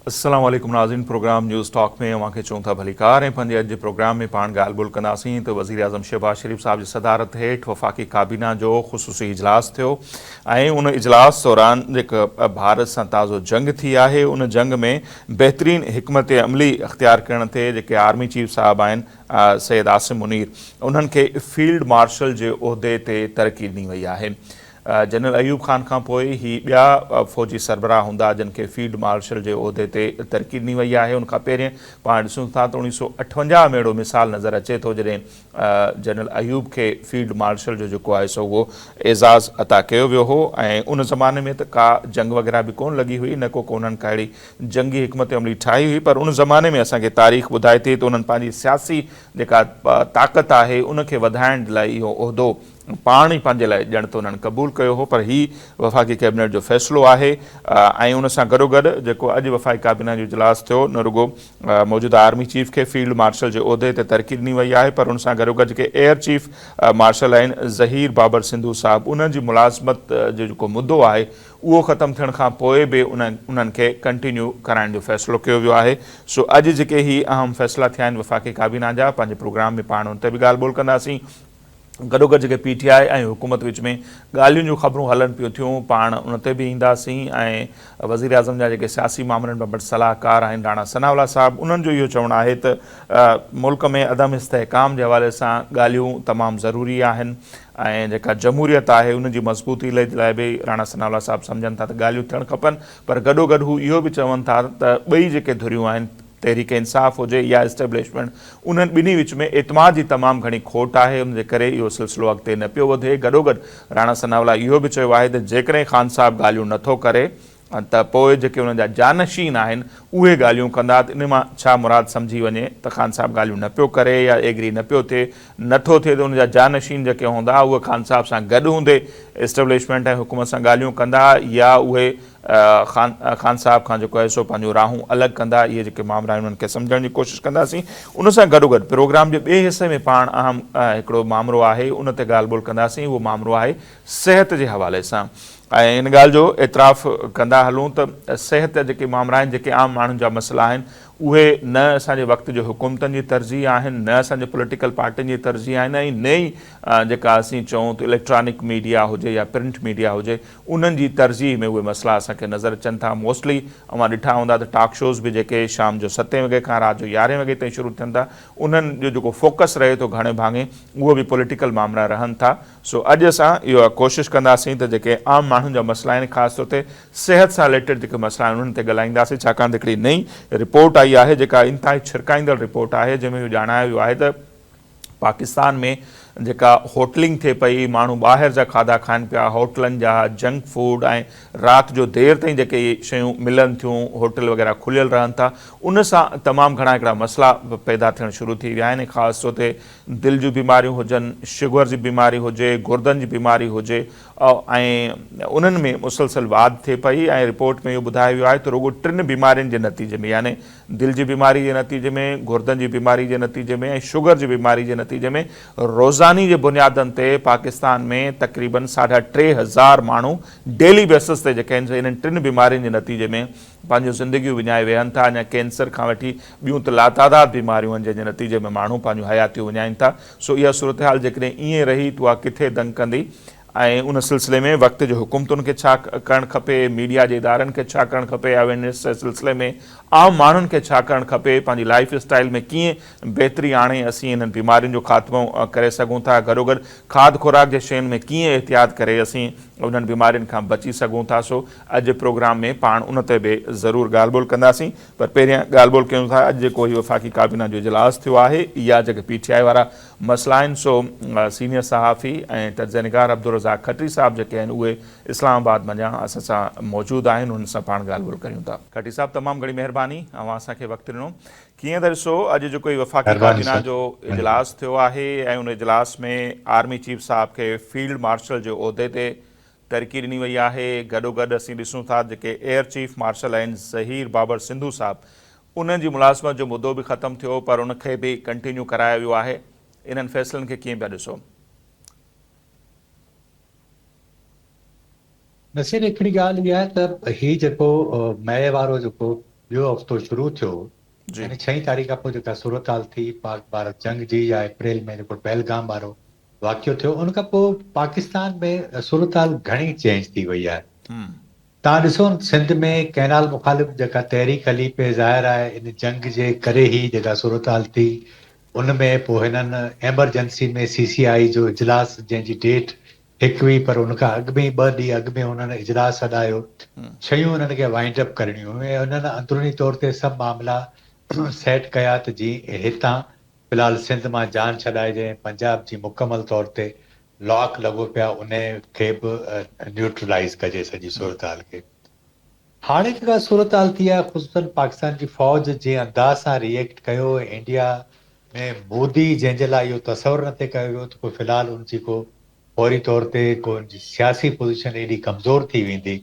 السلام عليڪم ناظرين پروگرام نيوز ٽاڪ ۾ اوهان کي چئون ٿا ڀليڪار ۽ پنهنجي اڄ جي پروگرام ۾ پاڻ ڳالهه ٻولهه ڪنداسين ته وزيراعظم شهباز شريف صاحب جي صدارت هيٺ وفاقي ڪابينا جو خصوصي اجلاس ٿيو ۽ ان اجلاس دوران جيڪا ڀارت سان تازو جنگ ٿي آهي ان جنگ ۾ بهترين حڪمت عملي اختيار ڪرڻ تي جيڪي آرمي چيف صاحب آهن سيد عاصم منير انهن کي فيلڊ مارشل جي عهدي تي ترقي ڏني وئي آهي. جنرل ايوب خان کان پوء هي ٻيا فوجي سربراهه هوندا جن کي فيلڊ مارشل جي عهدي تي ترقي ڏني وئي آهي. ان کان پهرين پاڻ ڏسون ٿا ته 1958 ۾ اهڙو مثال نظر اچي ٿو جڏهن جنرل ايوب کي فيلڊ مارشل جو جيڪو آهي سو اهو اعزاز عطا ڪيو ويو هو ۽ ان زماني ۾ ته ڪا جنگ وغيره به ڪونه لڳي هئي نه ڪو ڪو انهن ڪا اهڙي جنگي حڪمت عملي ٺاهي هئي پر ان زماني ۾ اسان کي تاريخ ٻڌائي ٿي ته انهن پنهنجي سياسي جيڪا طاقت آهي ان کي وڌائڻ جي لاء اهو عهدو پاڻ ئي پنهنجي لاء ڄڻ ته انهن قبول ڪيو هو پر هي وفاقي ڪيبنيٽ جو فيصلو آهي ۽ ان سان گڏوگڏ جيڪو اڄ وفاقي ڪابينا جو اجلاس ٿيو نه رڳو موجوده آرمي چيف کي فيلڊ مارشل جي عهدي تي ترقي ڏني وئي آهي پر ان سان گڏوگڏ جيڪي ايئر چيف مارشل آهن ظهير بابر سنڌو صاحب انهن جي ملازمت جو جيڪو مدو آهي اهو ختم ٿيڻ کان پوء به انهن کي ڪنٽينيو ڪرائڻ جو فيصلو ڪيو ويو آهي سو اڄ جيڪي هي اهم فيصلا ٿيا آهن وفاقي ڪابينا جا پنهنجي پروگرام ۾ پاڻ ان تي به ڳالهه ٻولهه ڪنداسين گڏوگڏ جيڪي پي ٽي آء ۽ حڪومت وچ ۾ ڳالهين جون خبرون هلن پيون ٿيون پاڻ ان تي به اينداسين ۽ وزيراعظم جا جيڪي سياسي مامرن بابت صلاحڪار آهن راڻا ثناء الله صاحب انهن جو اهو چوڻ آهي ته ملڪ ۾ عدم استحڪام جي حوالي سان ڳالهيون تمام ضروري آهن ۽ جيڪا جمهوريت آهي ان جي مضبوطي لاء به راڻا ثناء الله صاحب سمجهن ٿا ته ڳالهيون ٿيڻ کپن پر گڏوگڏ هو اهو به چون ٿا ته ٻئي جيڪي ڌريون آهن تحريڪ انصاف هجي يا اسٽيبلشمينٽ انهن ٻنهي وچ ۾ اعتماد جي تمام گهڻي کوٽ آهي ان جي ڪري اهو سلسلو اڳتي نه پيو وڌي گڏوگڏ راڻا ثناء الله اهو به چيو آهي ته جيڪڏهن خان صاحب ڳالهيون نه ٿو ڪري ته پوء جيڪي انهن جا جانشين آهن اهي ڳالهيون ڪندا ته ان مان ڇا مراد سمجهي وڃي ته خان صاحب ڳالهيون نه پيو ڪري يا ايگري نه پيو ٿئي نه ٿو ٿئي ته ان جا جانشين جيڪي هوندا اهي خان صاحب سان گڏ هوندي اسٽيبلشمينٽ ۽ حڪومت سان ڳالهيون ڪندا يا اهي خان خان صاحب کان جيڪو آهي سو پنهنجون راهون الڳ ڪندا اهي جيڪي مامرا آهن انهن کي سمجهڻ جي ڪوشش ڪنداسين ان سان گڏوگڏ پروگرام جي ٻئي حصي ۾ پاڻ اهم هڪڙو مامرو آهي ان تي ڳالهه ٻولهه ڪنداسين اهو مامرو آهي صحت جي حوالي سان ۽ ان ڳالهه جو اعتراف ڪندا هلون ته صحت جا جيڪي مامرا آهن جيڪي عام ماڻهن جا مسئلا آهن اهي نه اسان جي وقت جي حڪومتن جي ترجيح آهن نه اسان جي پوليٽيڪل پارٽين جي ترجيح آهن ۽ نه ئي جيڪا اسين چئون ته اليڪٽرانڪ ميڊيا هجي يا پرنٽ ميڊيا هجي انهن جي ترجيح ۾ اهي مسئلا اسان کي نظر اچن ٿا. موسٽلي اوهان ڏٺا هوندا ته ٽاڪ شوز به جيڪي شام جو ستين وڳي کان رات جو يارهين وڳي تائين شروع ٿين ٿا انهن جو جيڪو فوڪس رهي ٿو گهڻي ڀاڱي اهو به پوليٽيڪل مامرا رهن ٿا. سو اڄ اسان اها ڪوشش ڪنداسين ته جيڪي عام ماڻهن جا مسئلا آهن خاص طور تي صحت سان رليٽيڊ جيڪي مسئلا آهن انهن تي ڳالهائينداسين ڇاڪاڻ ته هڪڙي نئين رپورٽ آئي آهي جيڪا انتهائي ڇرڪائيندڙ رپورٽ آهي جنهن ۾ اهو ڄاڻايو ويو آهي ته پاڪستان ۾ جيڪا هوٽلنگ ٿئي پئي، ماڻهو ٻاهر جا کاڌا کائن پيا، هوٽلن جا جنڪ فوڊ ۽ رات جو دير تائين جيڪي اهي شيون ملن ٿيون، هوٽل وغيره کليل رهن ٿا، ان سان تمام گهڻا هڪڙا مسئلا پيدا ٿيڻ شروع ٿي ويا آهن ۽ خاص طور تي دل جون بيماريون هجن، شگر جي بيماري هجي، گردن جي بيماري هجي ۽ انهن ۾ مسلسل واڌ ٿئي پئي ۽ رپورٽ ۾ اهو ٻڌايو ويو آهي ته رڳو ٽن بيمارين جي نتيجي ۾ يعني دل جي بيماري جي نتيجي ۾، گردن جي بيماري جي نتيجي ۾ ۽ شگر جي بيماري جي نتيجي ۾ روزاني جي بنيادن تي پاڪستان ۾ تقريبن ساڍا 3000 ماڻهو ڊيلي بيسس تي جيڪي آهن سي انهن ٽن بيمارين جي نتيجي ۾ پنهنجون زندگيون وڃائي ويهن ٿا. اڃا ڪينسر کان وٺي ٻيون ته لاتعداد بيماريون آهن جنهن جي نتيجي ۾ ماڻهو پنهنجون حياتيون وڃائين ٿا. سو اها صورتحال جيڪڏهن ائين رهي ته اها ڪٿي دنگ ڪندي ۽ ان سلسلي ۾ وقت جي حڪومتن کي ڇا ڪرڻ کپي، ميڊيا جي ادارن کي ڇا ڪرڻ کپي، اويرنيس جي سلسلي ۾ عام ماڻهن کي ڇا ڪرڻ کپي، پنهنجي لائيف اسٽائيل ۾ ڪيئن بهتري آڻي اسين انهن بيمارين جو خاتمو ڪري سگهون ٿا، گڏوگڏ کاڌ خوراڪ جي شين ۾ ڪيئن احتياط ڪري اسين انهن بيمارين کان بچي سگهون ٿا، سو اڄ جي پروگرام ۾ پاڻ ان تي به ضرور ڳالهه ٻولهه ڪنداسين پر پهريان ڳالهه ٻولهه ڪيون ٿا اڄ جيڪو هي وفاقي ڪابينا جو اجلاس ٿيو آهي يا جيڪي پي ٽي آء وارا مسئلا آهن سو سينيئر صحافي ۽ تجزيه نگار عبدالرزاق کٽري صاحب جيڪي آهن اهي اسلام آباد منجهان اسان سان موجود آهن انهن سان پاڻ ڳالهه ٻولهه ڪريون ٿا. کٽري صاحب تمام گهڻي مهرباني اوهان اسان کي وقت ڏنو. ڪيئن ٿا ڏسو اڄ جيڪو هي وفاقي مهرباني ڪابينا سر جو اجلاس ٿيو آهي ۽ ان اجلاس ۾ آرمي چيف صاحب کي فيلڊ مارشل جي عهدي تي ترقي ڏني وئي آهي گڏوگڏ اسين ڏسون ٿا جيڪي ايئر چيف مارشل آهن ظهير بابر سنڌو صاحب انهن جي ملازمت جو مدو به ختم ٿيو پر ان کي به ڪنٽينيو ڪرايو ويو آهي انهن فيصلن کي ڪيئن پيا ڏسو؟ نصير هڪڙي ڳالهه اها آهي ته هي جيڪو مئي وارو جيڪو ٻيو هفتو شروع ٿيو يعني ڇهين تاريخ کان پوء جيڪا صورتحال ٿي پاڪ ڀارت جنگ جي يا اپريل ۾ جيڪو پهلگام وارو واقعو ٿيو ان کان پوء پاڪستان ۾ صورتحال گهڻي چينج ٿي وئي آهي. توهان ڏسو سنڌ ۾ ڪئنال مخالف جيڪا تحريڪ هلي پئي ظاهر آهي ان جنگ جي ڪري هي جيڪا صورتحال ٿي ان ۾ پوء هنن ايمرجنسي ۾ سي سي آئي جو اجلاس جنهن جي ڊيٽ هڪ هئي پر ان کان اڳ ۾ ئي ٻه ڏينهن اڳ ۾ هنن اجلاس سڏايو، شيون هنن کي وائنڊ اپ ڪرڻيون هيون ۽ هنن اندروني طور تي سڀ معاملا سيٽ ڪيا ته جيئن هتان في الحال سنڌ مان جان ڇڏائجي ۽ پنجاب جي مڪمل طور تي لاڪ لڳو پيا انهي کي به نيوٽرلائيز ڪجي سڄي صورتحال کي. هاڻي جيڪا صورتحال ٿي آهي خصوصن پاڪستان جي فوج جنهن انداز سان ري ايڪٽ ڪيو ۽ انڊيا ۾ مودي جنهن جي لاء اهو تصور نه ٿي ڪيو ويو ته ڪو في الحال ان جي ڪو فوري طور تي ڪو ان جي سياسي پوزيشن ايڏي ڪمزور ٿي ويندي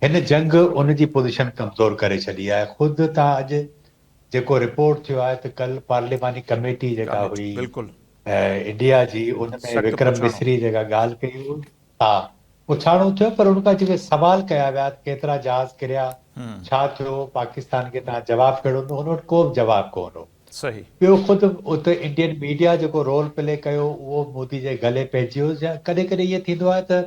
هن جنگ ان جي پوزيشن ڪمزور ڪري ڇڏي آهي خود تان اڄ جيڪو رپورٽ ٿيو آهي ته ڪل پارليماني ڪميٽي جيڪا هئي انڊيا جي ان ۾ وڪرم مصري جيڪا ڳالهه ڪئي ها پڇاڻو ٿيو پر ان کان جيڪي سوال ڪيا ويا ته ڪيترا جهاز ڪريا، ڇا ٿيو، پاڪستان کي توهان جواب ڪهڙو ڏنو، هن وٽ ڪو به جواب ڪونه هو. ٻيو خود اتي انڊين ميڊيا جيڪو رول پلي ڪيو اهو به مودي جي گلي پئجي ويو. ڪڏهن ڪڏهن ائين ٿيندو آهي ته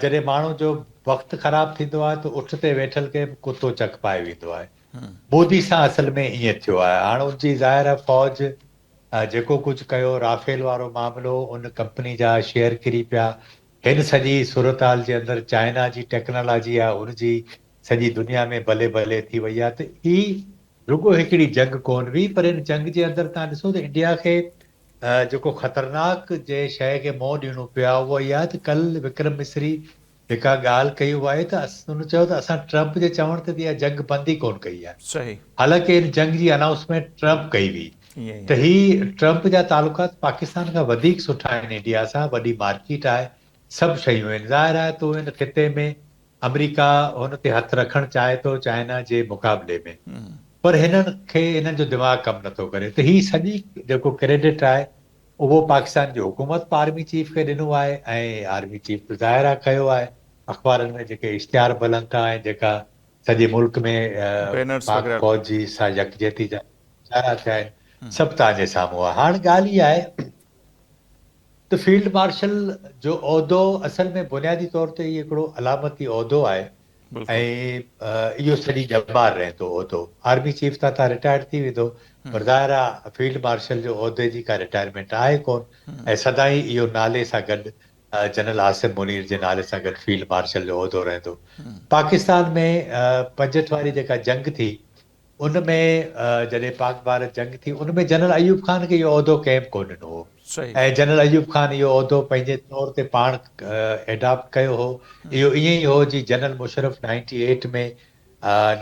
جڏهن ماڻهو جو وقت خراب ٿيندو آهي ته اٺ تي ويٺل کي به ڪتو چڪ پائي ويندو آهي. مودي سان اصل ۾ ائين ٿيو آهي. هاڻ ان جي ظاهر آهي فوج جيڪو ڪجهه ڪيو، رافيل وارو معاملو، ان ڪمپني جا شيئر ڪري پيا، هن سڄي صورتحال جي اندر چائنا جي ٽيڪنالاجي آهي ان جي سڄي دنيا ۾ بلي بلي ٿي وئي آهي ته هي رڳو هڪڙي جنگ ڪونه هئي پر هن جنگ جي اندر توهان ڏسو ته انڊيا کي جيڪو خطرناڪ جنهن شيء کي منهن ڏيڻو پيو آهي اهو اها آهي ته ڪل وڪرم مصري جيڪا ڳالهه ڪئي اها آهي ته هن چيو ته اسان ٽرمپ جي چوڻ تي ته اها جنگ بند ئي ڪونه ڪئي آهي. حالانڪه ان جنگ جي انائونسمينٽ ٽرمپ ڪئي هئي ته هي ٽرمپ جا تعلقات پاڪستان کان وڌيڪ سٺا آهن انڊيا سان وڏي مارڪيٽ آهي سڀ شيون آهن ظاهر آهي ته ان خطي ۾ آمريڪا هن تي هٿ رکڻ چاهي ٿو چائنا جي مقابلي ۾ پر هنن کي هنن جو دماغ ڪم نٿو ڪري ته هي سڄي جيڪو ڪريڊٽ آهي اهو پاڪستان جي حڪومت به آرمي چيف کي ڏنو آهي ۽ آرمي چيف به ظاهر آهي ڪيو آهي. اخبارن ۾ جيڪي اشتهار به هلن ٿا ۽ جيڪا سڄي ملڪ ۾ پاڪ فوج جي سان يڪجهتي جا اشارا ٿيا آهن سڀ توهان جي سامهون آهي. هاڻ ڳالهه اها آهي ته فيلڊ مارشل جو عهدو اصل ۾ بنيادي طور تي هي هڪڙو علامتي عهدو آهي ۽ اهو سڄي ڄمار رهندو عهدو. آرمي چيف تان تان رٽائرڊ ٿي ويندو پر ظاهر آ فيلڊ مارشل جو عهدي جي ڪا رٽائرمينٽ آهي ڪون ۽ سدائين اهو نالي سان گڏ جنرل عاصم منير جي نالي سان گڏ فيلڊ مارشل جو عهدو رهندو. پاڪستان ۾ 65 واري جيڪا جنگ ٿي ان ۾ جڏهن پاڪ ڀارت جنگ ٿي ان ۾ جنرل ايوب خان کي اهو عهدو ڪنهن به ڪونه ڏنو هو ۽ جنرل ايوب خان اهو عهدو پنهنجي طور تي پاڻ ايڊاپٽ ڪيو هو. اهو ائين ئي هو جي General Musharraf ninety eight ۾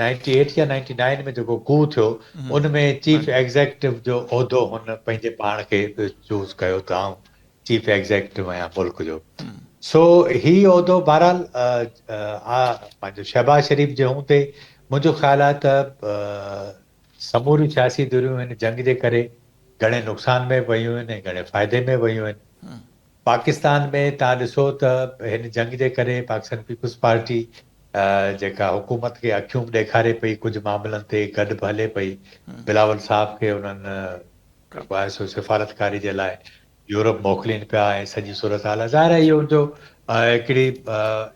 ninety eight يا نائنٽي نائن ۾ جيڪو ڪو ٿيو ان ۾ چيف ايگزيڪٽو جو عهدو هن پنهنجي پاڻ کي چوز ڪيو ته آئون چيف ايگزيڪٽو آهيان ملڪ جو. سو هي عهدو بهرحال پنهنجو شهباز شريف جي هوندي منهنجو خيال آهي ته سموريون سياسي ڌريون هن جنگ جي ڪري گهڻي نقصان ۾ به ويون آهن ۽ گهڻي فائدي ۾ به ويون آهن. پاڪستان ۾ توهان ڏسو ته هن جنگ جي ڪري پاڪستان پيپلز پارٽي جيڪا حڪومت کي اکيون به ڏيکاري پئي ڪجهه معاملن تي گڏ به هلي پئي بلاول صاحب کي انهن جيڪو آهي سو سفارتڪاري جي لاء يورپ موڪلين پيا ۽ سڄي صورتحال آهي ظاهر آهي اهو ان جو هڪڙي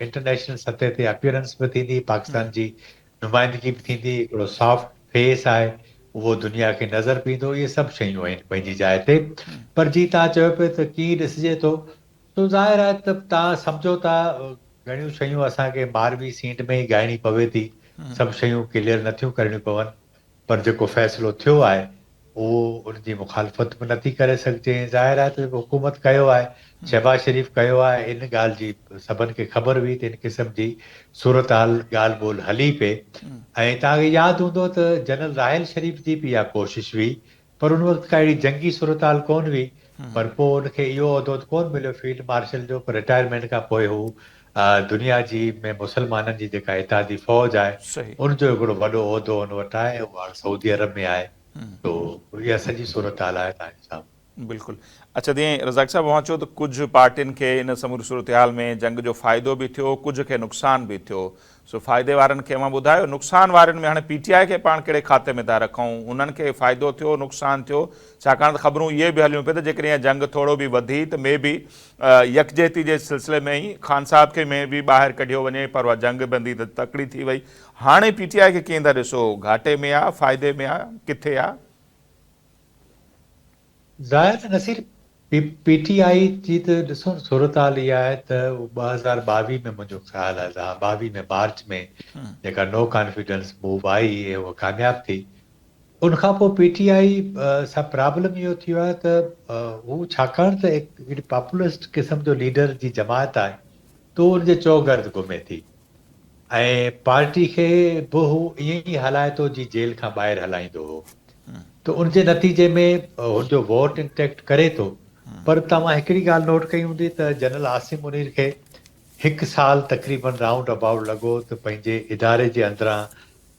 انٽرنيشنل سطح تي اپيئرنس به ٿيندي پاڪستان جي نمائندگي به ٿيندي هڪڙو سافٽ فيس آهي اهو دنيا کي نظر به ايندو اهي سڀ شيون آهن پنهنجي جاء تي پر جي توهان چيو پيو ته ڪيئن ڏسجي ٿو سو ظاهر آهي ته توهان سمجهو ٿا گهڻيون شيون اسان کي ماروي سينڊ ۾ ئي ڳائڻي پوي ٿي سڀ شيون ڪليئر نٿيون ڪرڻيون پون پر جيڪو فيصلو ٿيو آهي اهو ان جي مخالفت به نٿي ڪري سگهجي ۽ ظاهر آهي ته جيڪو حڪومت ڪيو آهي شهباز شريف ڪيو آهي ان ڳالهه جي سڀن کي خبر هئي ته ان قسم جي صورتحال ڳالهه ٻولهه هلي پئي ۽ توهان کي ياد هوندو ته جنرل راحيل شريف جي به اها ڪوشش هئي پر ان وقت ڪا اهڙي جنگي صورتحال ڪونه هئي پر پوء ان کي اهو عهدو ته ڪونه مليو فيلڊ مارشل جو پر رٽائرمينٽ کان پوء هو دنيا جي ۾ مسلمانن جي جيڪا اتحادي فوج آهي ان جو هڪڙو وڏو عهدو ان وٽ آهي اهو هاڻ سعودي عرب ۾ آهي سو اها سڄي صورتحال آهي توهان جي سامهون. بلڪل اڇا جيئن رزاق صاحب اوهان چيو ته ڪجهه پارٽين کي ان سموري صورتحال ۾ جنگ جو فائدو به ٿيو ڪجهه کي نقصان به ٿيو. سو فائدي وارن کي اوهان ٻڌايو، نقصان وارن ۾ هاڻي پي ٽي آء کي پاڻ ڪهڙي کاتي ۾ ٿا رکون، انهن کي فائدو ٿيو نقصان ٿيو، ڇاڪاڻ ته خبرون اهي به هليون پيون ته جيڪڏهن اها جنگ ٿورو به وڌي ته مي بي يڪجهتي جي سلسلي ۾ ئي خان صاحب کي مي بي ٻاهر ڪڍيو وڃي پر اها جنگ بندي ته تڪڙي ٿي وئي، هاڻي پي ٽي آء کي ڪيئن ٿا ڏسو، گهاٽي ۾ آ، فائدي ۾ آ، ڪٿي آ؟ ظاهر ته نصير پي ٽي آء جي ته ڏسو نه صورتحال اها آهي ته 2022 ۾ منهنجو خيال آهي ته ها 22 ۾ مارچ ۾ جيڪا نو ڪانفيڊنس موو آئي ۽ اها ڪامياب ٿي ان کان پوء پي ٽي آء سان پرابلم اهو ٿيو آهي ته هو ڇاڪاڻ ته هڪڙي پاپولسٽ قسم جو ليڊر جي جماعت آهي ته ان جي چوگرد گهمي ٿي ۽ پارٽي کي به هو ائين ئي هلائي ٿو جيئن جيل کان ٻاهر هلائيندو هو ته ان جي نتيجي ۾ هن جو ووٽ انٽيڪٽ ڪري ٿو پر توهان هڪڙي ڳالهه نوٽ ڪئي هوندي ته جنرل عاصم منير کي هڪ سال تقريبن رائونڊ ابائوٽ لڳو ته پنهنجي اداري جي اندران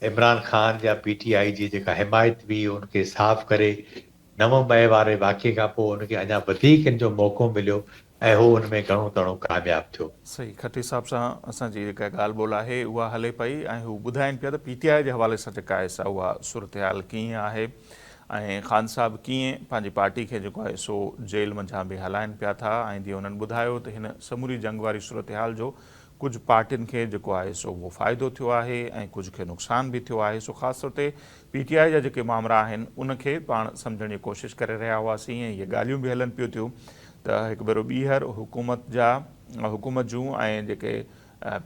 عمران خان يا پي ٽي آء جي جيڪا حمايت هئي ان کي صاف ڪري 9 مئي واري واقعي کان پوء ان کي اڃا وڌيڪ ان جو موقعو مليو ۽ هو ان ۾ گهڻو تڻو ڪامياب ٿيو. صحيح کٽي صاحب سان اسان جي جيڪا ڳالهه ٻولهه آهي اها هلي پئي ۽ هو ٻڌائين پيا ته پي ٽي آء جي حوالي سان جيڪا آهي سا اها صورتحال ڪيئن آهي ۽ خان صاحب ڪيئن پنهنجي پارٽي کي جيڪو آهي سو جيل منجهان به هلائين پيا ٿا ۽ جيئن انهن ٻڌايو ته هن سموري جنگ واري صورتحال جو ڪجهه پارٽين کي جيڪو آهي سو اهو فائدو ٿيو آهي ۽ ڪجهه کي نقصان به ٿيو آهي سو خاص طور تي پي ٽي آء جا جيڪي مامرا آهن ان کي پاڻ سمجهڻ جي ڪوشش ڪري رهيا هئاسين ۽ اهي ڳالهيون به هلن پيون ٿيون ته هڪ ڀيرو ٻيهر حڪومت جا حڪومت جون ۽ جيڪي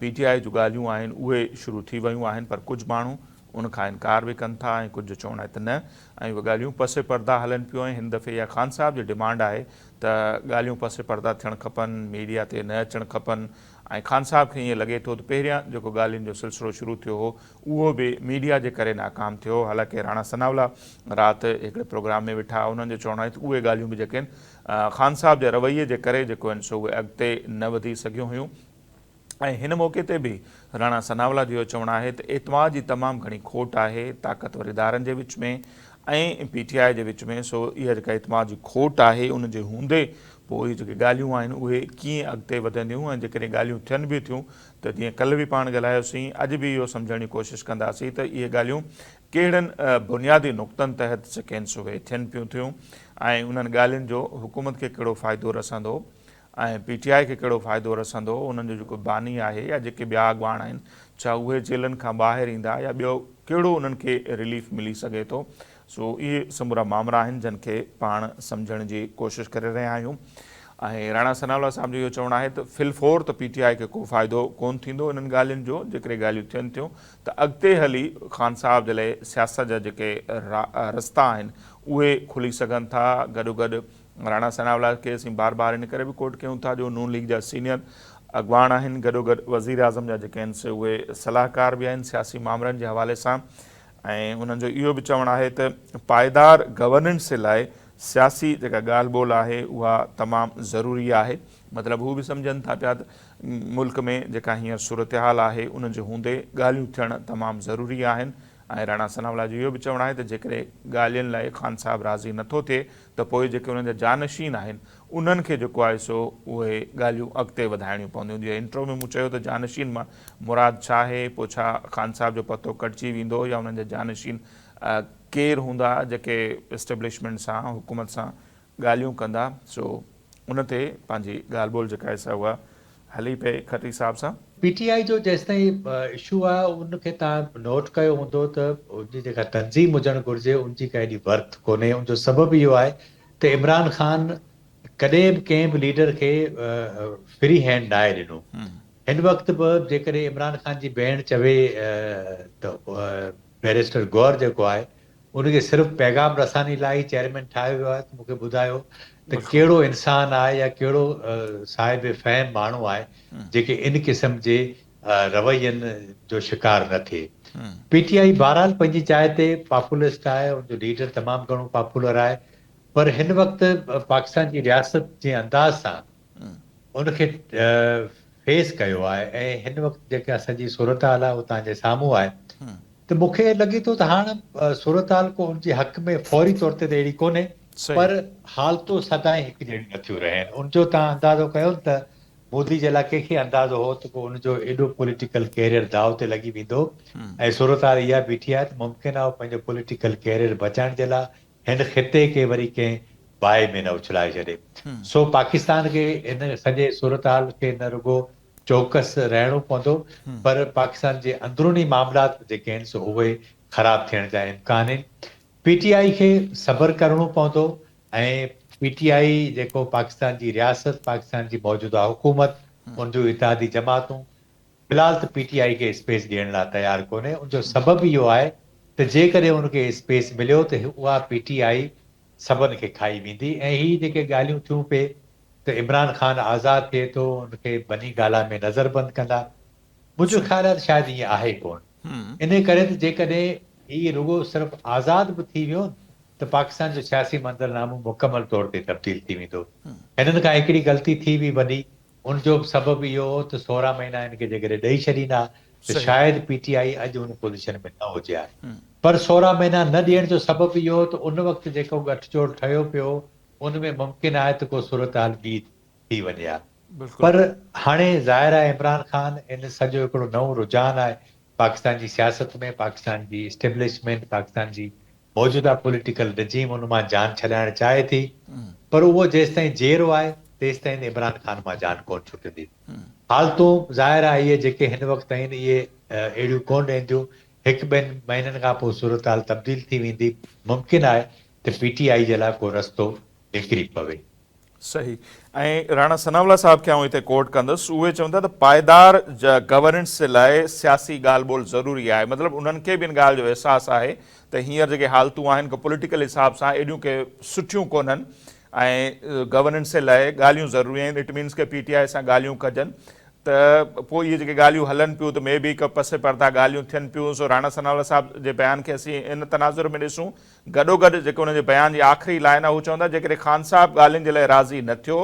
پي ٽي آء جون ڳالهيون آهن اهي شروع ٿي ويون آهن پر ڪجهه ماڻهو ان کان انڪار به ڪن ٿا ۽ ڪجهه جو چوڻ آهي ته نه ۽ اهي ڳالهيون پس پرده هلن پيون ۽ هن دفعي اها خان صاحب جي ڊمانڊ آهي ته ڳالهيون پس پرده ٿيڻ کپن ميڊيا تي نه اچڻ کپن ۽ خان صاحب کي ائين لڳي ٿو ته پهريان جيڪو ڳالهين جو سلسلو شروع ٿيو هو اهو به ميڊيا جي ڪري ناڪام ٿيو حالانڪه راڻا ثناء الله رات هڪڙي پروگرام ۾ ويٺا انهن جو چوڻ آهي ته اهي ڳالهيون به جيڪي آهن خان صاحب جي رويي جي ڪري جيڪو آهن سو اهي اڳتي نه وڌي سگهيون هيون ۽ هن موقعي تي به راڻا ثناء الله جو اهو چوڻ آهي ته اعتماد جي تمام گهڻي کوٽ آهي طاقتور ادارن جي وچ ۾ ۽ پي ٽي آء جي وچ ۾ سو اها جيڪا اعتماد جي کوٽ آهي ان جي هوندي پوء اهي جيڪي ڳالهيون آهن اهي ڪيئن اڳتي وڌنديون ۽ جيڪڏهن ڳالهيون ٿين به ٿيون ته جيئن ڪلهه به پاڻ ڳالهايوسين اڄ به اهو سمجهڻ جي ڪوشش ڪنداسين ته اهي ڳالهيون ڪهڙن بنيادي نقطن تحت سيڪنس اهي ٿين پيون ٿيون ۽ انهن ڳالهين جو حڪومت کي ڪهڙو فائدو رسندو ۽ پي ٽي آء کي ڪهڙو فائدو رسندو انهن جو جيڪو باني آهي يا جيڪي ٻيا اڳواڻ آهن ڇا اهي جيلن کان ٻاهر ايندا يا ٻيو ڪهڙو انهن کي رليف ملي سگهي ٿو سو اهي سمورا مامرا آهن جن کي پاڻ سمجهڻ جي ڪوشش ڪري رهيا آهيون ۽ راڻا ثناء الله صاحب جو اهو چوڻ آهي ته في الفور ته پي ٽي آء کي ڪو فائدو ڪونه ٿيندو انهن ڳالهين جو جيڪڏهن ڳالهيون ٿين ٿيون ته اڳتي هلي خان صاحب جي لاء سياست جا جيڪي رستا آهن اهي کلي سگهن ٿا گڏوگڏ راڻا ثناء الله کي اسين بار بار ان ڪري به ڪوٽ ڪيون ٿا جو نون ليگ جا سينيئر اڳواڻ آهن گڏوگڏ وزيراعظم جا جيڪي آهن سي اهي صلاحڪار به آهن سياسي مامرن جي حوالي سان ۽ انهن جو اهو به چوڻ آهي ته پائيدار گورننس جي لاء سياسي جيڪا ڳالهه ٻولهه آهي اها تمام ضروري آهي مطلب هو به سمجهن ٿا پيا ته ملڪ ۾ جيڪا هينئر صورتحال آهي ان جي هوندي ڳالهيون ٿيڻ تمام ضروري آهن ۽ راڻا ثناء الله جو اهو به چوڻ آهي ته جيڪڏهن ڳالهين لاء خان صاحب راضي نٿو ٿئي ته پوء جيڪي انهن جا جانشين آهن انهن کي جيڪو آهي سو اهي ڳالهيون اڳتي وڌائڻيون پونديون. جيئن انٽرو ۾ مون چيو ته جانشين مان مراد ڇا آهي، پوء ڇا خان صاحب جو پتو ڪٽجي ويندو يا انهن جا جانشين ڪير هوندا جيڪي اسٽيبلشمينٽ سان حڪومت سان ڳالهيون ڪندا، سو ان تي پنهنجي ڳالهه ٻولهه جيڪا آهي سا اها هلي پئي کٽي صاحب سان. پي ٽي آء جو جيستائين اشو آهي ان کي توهان نوٽ ڪيو هوندو ته ان جي جيڪا تنظيم هجڻ گهرجي ان جي ڪا ايڏي ورٿ ڪونهي ان جو سبب اهو آهي ته عمران خان ڪڏهن به ڪنهن به ليڊر کي فري هينڊ ناهي ڏنو هن وقت به جيڪڏهن عمران خان جي ڀيڻ چوي ته بئريسٽر گوهر جيڪو آهي ان کي صرف پيغام رساني لاء ئي چيئرمين ٺاهيو ويو آهي ته مون کي ٻڌايو ته ڪهڙو انسان آهي يا ڪهڙو صاحب فهم ماڻهو آهي جيڪي ان قسم جي روين جو شڪار نه ٿئي. پي ٽي آء بهرحال پنهنجي جاء تي پاپولسٽ آهي، ان جو ليڊر تمام گهڻو پاپولر آهي پر هن وقت پاڪستان جي رياست جنهن انداز سان ان کي فيس ڪيو آهي ۽ هن وقت جيڪا سڄي صورتحال آهي اها توهان جي سامهون آهي ته مون کي لڳي ٿو ته هاڻ صورتحال ڪو ان جي حق ۾ فوري طور تي ته اهڙي ڪونهي پر حالتون سدائين هڪ جهڙيون نٿيون رهن ان جو توهان اندازو ڪيو ته مودي جي لاء ڪنهن کي اندازو هو ته ڪو ان جو ايڏو پوليٽيڪل ڪيريئر داء تي لڳي ويندو ۽ صورتحال اها بيٺي آهي ته ممڪن آهي هو پنهنجو پوليٽيڪل ڪيريئر بچائڻ جي لاء هن خطي کي وري ڪنهن باهه ۾ نه اڇلائي ڇڏي. سو پاڪستان کي هن سڄي صورتحال کي نه رڳو چوڪس رهڻو پوندو پر پاڪستان جي اندروني معاملات به جيڪي آهن سو اهي خراب ٿيڻ جا امڪان آهن. پي ٽي آء کي صبر ڪرڻو پوندو ۽ پي ٽي آء جيڪو پاڪستان جي رياست، پاڪستان جي موجوده حڪومت، ان جون اتحادي جماعتون في الحال ته پي ٽي آء کي اسپيس ڏيڻ لاء تيار ڪونهي، ان جو سبب اهو آهي ته جيڪڏهن ان کي اسپيس مليو ته اها پي ٽي آء سڀن کي کائي ويندي ۽ هي جيڪي ڳالهيون ٿيون پئي ته عمران خان آزاد ٿئي ٿو ان کي بني گالا ۾ نظربند ڪندا، منهنجو خيال آهي ته شايد ائين آهي ڪونه، انهي ڪري ته جيڪڏهن هي رڳو صرف آزاد به ٿي ويو ته پاڪستان جو سياسي منظرنامو مڪمل طور تي تبديل ٿي ويندو. هنن کان هڪڙي غلطي ٿي به وڃي ان جو به سبب اهو هو ته 16 مهينا هن کي جيڪڏهن ڏئي ڇڏين ها ته شايد پي ٽي آء اڄ ان پوزيشن ۾ نه هجي ها پر 16 مهينا نه ڏيڻ جو سبب اهو هو ته ان وقت جيڪو ڳٺ جوڙ ٺهيو پيو هو ان ۾ ممڪن آهي ته ڪو صورتحال ٻي ٿي وڃي ها پر هاڻي ظاهر آهي عمران خان ان سڄو هڪڙو نئون رجحان آهي پاڪستان جي سياست ۾ پاڪستان جي اسٽيبلشمينٽ پاڪستان جي موجوده پوليٽيڪل رجيم ان مان جان ڇڏائڻ چاهي ٿي پر اهو جيستائين جيئرو آهي تيستائين عمران خان مان جان ڪونه ڇٽندي. حالتون ظاهر آهي اهي جيڪي هن وقت آهن اهي اهڙيون ڪونه رهنديون هڪ ٻن مهينن کان پوء صورتحال تبديل ٿي ويندي ممڪن آهي ته پي ٽي آء جي لاء ڪو رستو نڪري پوي. صحيح ۽ راڻا ثناء الله صاحب کي آئون هتي ڪوٽ ڪندس اهي چون ٿا ته پائيدار گورننس جي لاء سياسي ڳالهه ٻولهه ضروري آهي مطلب انهن کي به ان ڳالهه جو احساس آهي ته هينئر جيڪي حالتون آهن ڪو پوليٽيڪل حساب سان ايڏيون ڪي سٺيون ڪونهن ۽ گورننس جي لاء ڳالهيون ضروري آهن it means K P ٽي آء سان ڳالهيون ڪجن ته پوء اهي جيڪي ڳالهيون هلن پيون ته مي بي ڪه پس پرده ڳالهيون ٿين پيون سو راڻا ثناء الله صاحب جي بيان کي اسين ان تناظر ۾ ڏسون گڏوگڏ جيڪو انهن جي بيان جي آخري لائن آهي هو چون ٿا جيڪڏهن خان صاحب ڳالهين جي لاء راضي نه ٿيو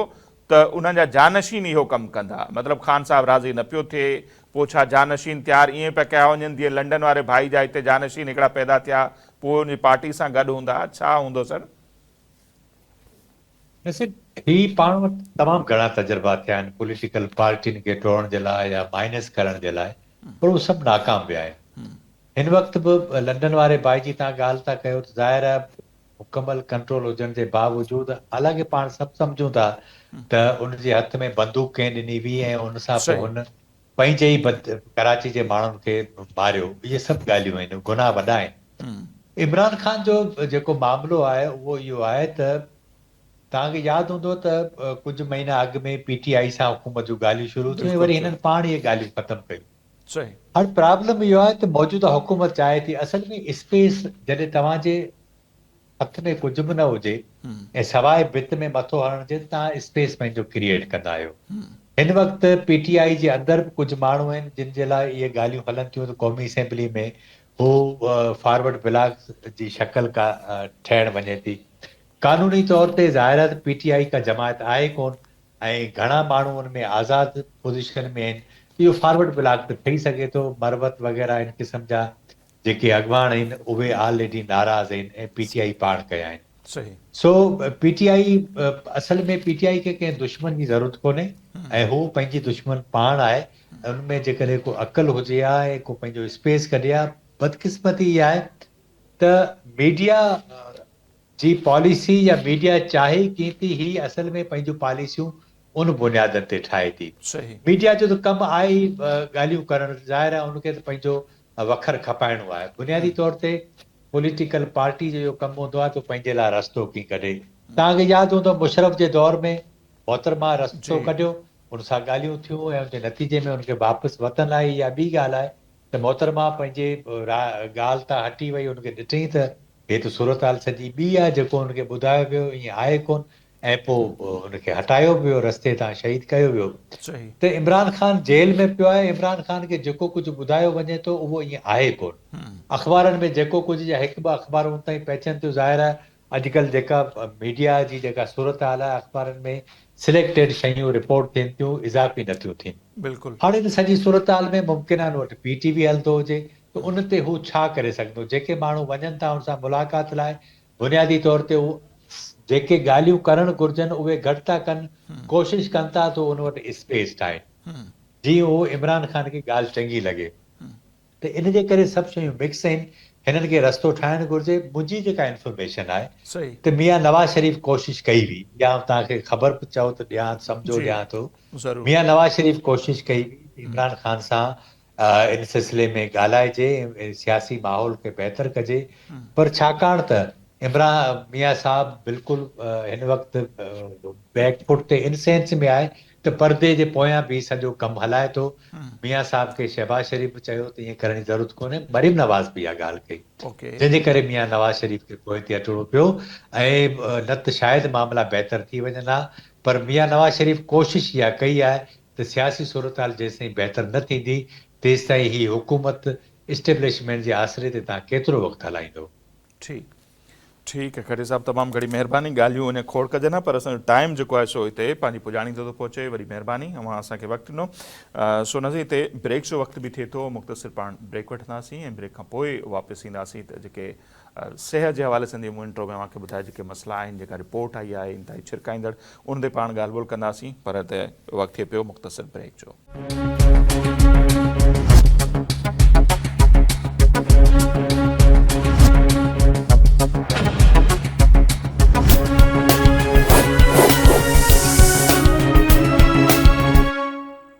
ته انهن جا جانشين اهو ڪم ڪندا مطلب خان صاحب راضي نه پيو ٿئي پوء ڇا جانشين تيار ائين پيا ڪيا وڃن جيئن لنڊن واري ڀائي جا هتي جانشين هڪڙا پيدا ٿيا پوء ان جي پارٽي سان گڏ هوندا ڇا هوندو سر؟ ڏسي هي پاڻ وٽ تمام گهڻا تجربا ٿيا آهن پوليٽيڪل پارٽين کي ٽوڙڻ جي لاء يا مائنس ڪرڻ جي لاء پر اهي سڀ ناڪام ويا آهن. هن وقت به لنڊن واري ڀائي جي توهان ڳالهه ٿا ڪيو ته ظاهر آهي مڪمل ڪنٽرول هجڻ جي باوجود حالانڪه پاڻ سڀ سمجهون ٿا ته ان جي هٿ ۾ بندوق ڪنهن ڏني هئي ۽ ان سان پوء هن پنهنجي ئي ڪراچي جي ماڻهن کي ماريو اهي سڀ ڳالهيون آهن گناهه وڏا آهن. عمران خان جو جيڪو معاملو آهي اهو اهو آهي ته توهان کي ياد هوندو ته ڪجهه مهينا اڳ ۾ پي ٽي آء سان حڪومت جون ڳالهيون شروع ٿيون ۽ وري هنن پاڻ اهي ڳالهيون ختم ڪيون. هاڻ پرابلم اهو آهي ته موجوده حڪومت چاهي ٿي اصل ۾ اسپيس جڏهن توهان جي هٿ ۾ ڪجهه به نه هجي ۽ سواء ڀت ۾ مٿو هڻڻ جي ته توهان اسپيس پنهنجو ڪريئيٽ ڪندا آهيو. هن وقت پي ٽي آء جي اندر به ڪجهه ماڻهو آهن جن جي لاء اهي ڳالهيون هلن ٿيون ته قومي اسيمبلي ۾ هو فارورڊ بلاڪ جي شڪل ڪا ٺهڻ وڃي ٿي. قانوني طور تي ظاهر آهي ته پي ٽي آء ڪا جماعت آهي ڪونه ۽ گهڻا ماڻهو ان ۾ آزاد پوزيشن ۾ آهن، اهو فارورڊ بلاڪ ته ٺهي سگهي ٿو، مروت وغيره ان قسم جا جيڪي اڳواڻ آهن اهي آلريڊي ناراض آهن ۽ پي ٽي آء پاڻ ڪيا آهن. سو پي ٽي آء اصل ۾ پي ٽي آء کي ڪنهن دشمن جي ضرورت ڪونهي ۽ هو پنهنجي دشمن پاڻ آهي ان ۾ جيڪڏهن ڪو عقل هجي ها ۽ ڪو پنهنجو اسپيس ڪڍي ها، بدقسمتي اها آهي ته ميڊيا جي پاليسي يا ميڊيا چاهي ڪين ٿي هي اصل ۾ پنهنجون پاليسيون ان بنيادن تي ٺاهي ٿي. ميڊيا جو ته ڪم آهي ئي ڳالهيون ڪرڻ ظاهر آهي ان کي ته پنهنجو وکر کپائڻو آهي. بنيادي طور تي پوليٽيڪل پارٽي جو اهو ڪم هوندو آهي ته پنهنجي لاء رستو ڪين ڪڍي. توهان کي ياد هوندو مشرف جي دور ۾ محترمه رستو ڪڍيو ان سان ڳالهيون ٿيون ۽ ان جي نتيجي ۾ ان کي واپس وطن آئي اها ٻي ڳالهه آهي ته محترمه پنهنجي ڳالهه تان هٽي وئي ان کي ڏٺئين ته هي ته صورتحال سڄي ٻي آهي جيڪو هن کي ٻڌايو ويو ائين آهي ڪونه ۽ پوء هن کي هٽايو به ويو رستي تان شهيد ڪيو ويو ته عمران خان جيل ۾ پيو آهي عمران خان کي جيڪو ڪجهه ٻڌايو وڃي ٿو اهو ائين آهي ڪونه اخبارن ۾ جيڪو ڪجهه يا هڪ ٻه اخبارون ان تائين پهچن ٿيون ظاهر آهي اڄڪلهه جيڪا ميڊيا جي جيڪا صورتحال آهي اخبارن ۾ سليڪٽيڊ شيون رپورٽ ٿين ٿيون اضافي نٿيون ٿين. هاڻي ان سڄي صورتحال ۾ ممڪن آهي ان وٽ پي ٽي وي هلندو هجي ته ان تي هو ڇا ڪري سگهندو؟ جيڪي ماڻهو وڃن ٿا ان سان ملاقات لاء بنيادي طور تي هو جيڪي ڳالهيون ڪرڻ گهرجن اهي گهٽ ٿا ڪن، ڪوشش ڪن ٿا ته ان وٽ اسپيس ٺاهين جيئن اهو عمران خان کي ڳالهه چڱي لڳي ته ان جي ڪري سڀ شيون مڪس آهن، هنن کي رستو ٺاهڻ گهرجي، منهنجي جيڪا انفارميشن آهي ته ميان نواز شريف ڪوشش ڪئي هئي يا توهان کي خبر به چئو ته ڏيان سمجهو ڏيان ٿو، ميان نواز شريف ڪوشش ڪئي هئي ته عمران خان سان ان سلسلي ۾ ڳالهائجي ۽ سياسي ماحول کي بهتر ڪجي پر ڇاڪاڻ ته عمران ميان صاحب بلڪل هن وقت بيڪ فوٽ تي ان سينس ۾ آهي ته پردي جي پويان به سڄو ڪم هلائي ٿو. ميان صاحب کي شهباز شريف به چيو ته ائين ڪرڻ جي ضرورت ڪونهي، مريم نواز به اها ڳالهه ڪئي جنهن جي ڪري ميان نواز شريف کي پوئتي هٽڻو پيو ۽ نه ته شايد معاملا بهتر ٿي وڃن ها پر ميان نواز شريف ڪوشش اها ڪئي آهي ته سياسي صورتحال جيستائين بهتر نه ٿيندي تيستائين هي حڪومت اسٽيبلشمينٽ جي آسري تي تان ڪيترو وقت هلائيندو؟ ٺيڪ ٺيڪ کٽي صاحب تمام گهڻي مهرباني ڳالهيون اڃا کوڙ ڪجن ها پر اسان جو ٽائيم جيڪو آهي سو هتي پنهنجي پڄاڻي تي ٿو پهچي وڏي مهرباني اوهان اسان کي وقت ڏنو سو ناظرين هتي بريڪ جو وقت به ٿئي ٿو مختصر پاڻ بريڪ وٺنداسين ۽ بريڪ کان پوء واپس اينداسين ته جيڪي صحت جي حوالي سان جيئن مون انٽرو ۾ اوهان کي ٻڌايو جيڪي مسئلا آهن جيڪا رپورٽ آئي آهي انتهائي ڇرڪائيندڙ ان تي پاڻ ڳالهه ٻولهه ڪنداسين پر هتي وقت ٿئي پيو مختصر بريڪ جو.